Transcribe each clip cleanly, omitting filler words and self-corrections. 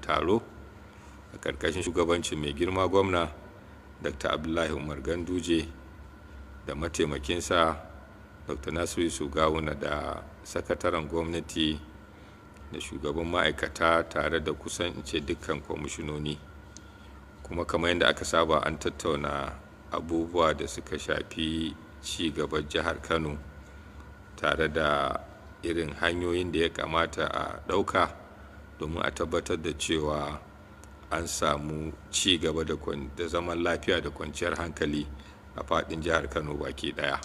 taro a ƙarƙashin shugabancin mai girma gwamna Dr. Abdullahi Umar Ganduje da mataimakinsa Dr. Nasiru Yusuf Gawuna da sakataren gwamnati da shugaban ma'aikata, tare da kusan in ce dukkan kwamishinoni. Kuma kamar yadda aka saba, an tattauna abubuwa da suka shafi ci gaban jihar Kano, tare da irin hanyoyin da ya kamata a ɗauka domin a tabbatar da cewa an samu ci gaba da zaman lafiya da kwanciyar hankali a faɗin jihar Kano baki ɗaya.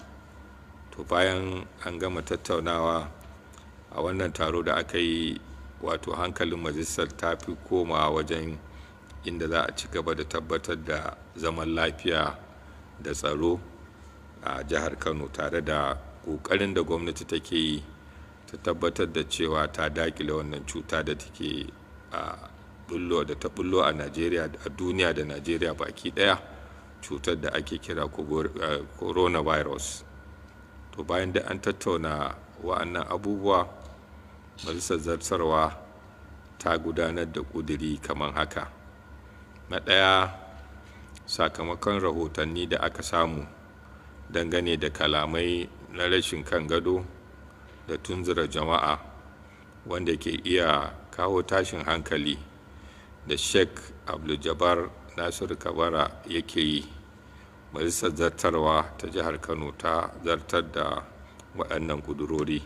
To, bayan an gama tattaunawa a wannan taro da aka yi, wato hankalin majalisar ta fi komawa wajen inda za a ci gaba da tabbatar da zaman lafiya da tsaro a jihar Kano, tare da ƙoƙarin da gwamnati take yi ta tabbatar da cewa ta dakile wannan cuta da take a bullo da ta bullo a Najeriya, a duniya da Najeriya baki ɗaya, cutar da ake kira coronavirus. To, bayan da an tattauna wa'annan abubuwa, majalisar zartarwa ta gudanar da ƙuduri kamar haka. Na ɗaya, sakamakon rahotanni da aka samu dangane da kalamai na rashin kan gado da tunzura jama'a wanda ke iya kawo tashin hankali da Sheikh Abdul Nasiru Kabara yake yi, majalisar zartarwa ta jihar Kano ta zartar da waɗannan ƙudurori.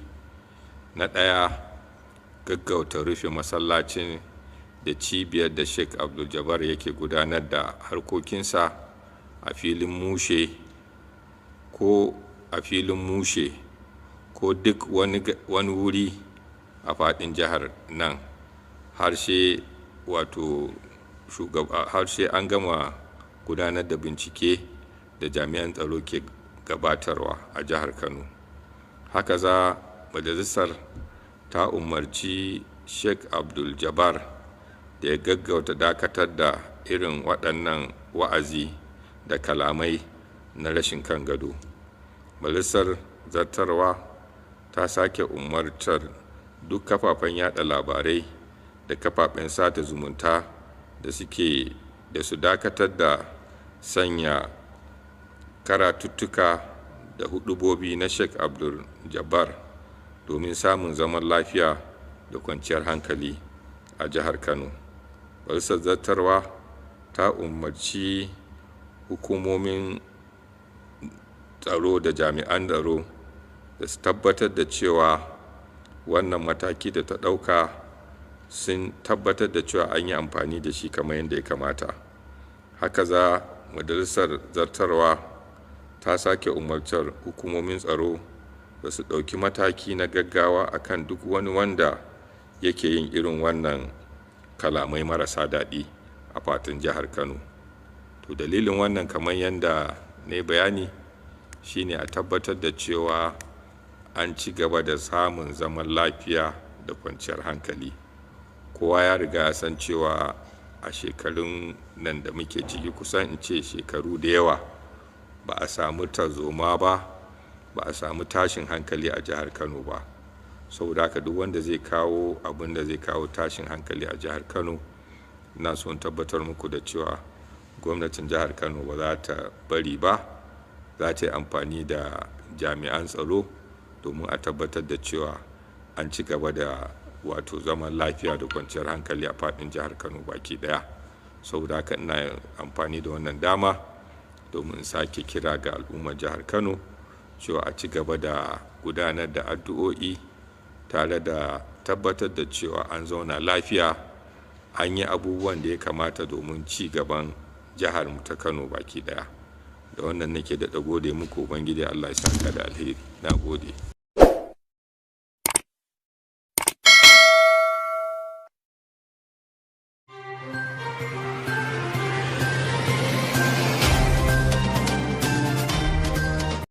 Na ɗaya, gaggauta rufe masallacin da cibiyar da Sheikh Abdul yake gudanar da harkokinsa a filin Mushe ko a filin Mushe ko duk wani wuri a faɗin jihar nan har sai wato har sai an gama gudanar da bincike da jami'an tsaro ke gabatarwa a jihar Kano. Haka za majalisar ta umarci Sheikh Abdul Jabbar da ya gaggauta dakatar da irin waɗannan wa'azi da kalamai na rashin kan gado. Majalisar zartarwa ta sake umartar duk kafafen yada labarai da kafafen sada zumunta da suke da su dakatar da sanya karatuttuka da hudubobi na Sheikh Abdul Jabbar domin samun zaman lafiya da kwanciyar hankali a jihar Kano. Majalisar zartarwa ta umarci hukumomin tsaro da jami'an tsaro da su tabbatar da cewa wannan mataki da ta ɗauka, sun tabbatar da cewa an yi amfani da shi kamar yadda ya kamata. Haka za majalisar zartarwa ta sake umartar hukumomin tsaro da su ɗauki mataki na gaggawa akan duk wani wanda yake yin irin wannan kalamai marasa daɗi a faɗin jihar Kano. To, dalilin wannan, kamar yadda na yi bayani, shine a tabbatar da cewa an ci gaba da samun zaman lafiya da kwanciyar hankali. Kowa ya riga ya san cewa a shekarun nan da muke ciki, kusan in ce shekaru da yawa, ba a samu tarzoma ba, ba a samu tashin hankali a jihar Kano ba. Saboda haka, duk wanda zai kawo abin da zai kawo tashin hankali a jihar Kano, ina son tabbatar muku da cewa gwamnatin jihar Kano ba za ta bari ba. Za ta yi amfani da jami'an tsaro domin a tabbatar da cewa an ci gaba da wato zaman lafiya da kwanciyar hankali a faɗin jihar Kano baki ɗaya. Saboda haka, ina amfani da wannan dama domin sake kira ga al'ummar jihar Kano cewa a ci gaba da gudanar da addu'o'i tare da tabbatar da cewa an zauna lafiya, an yi abubuwan da ya kamata domin ci gaban jihar mu ta Kano baki ɗaya. Da wannan nake daɗa gode muku. Ubangiji Allah ya saka da alheri. Na gode.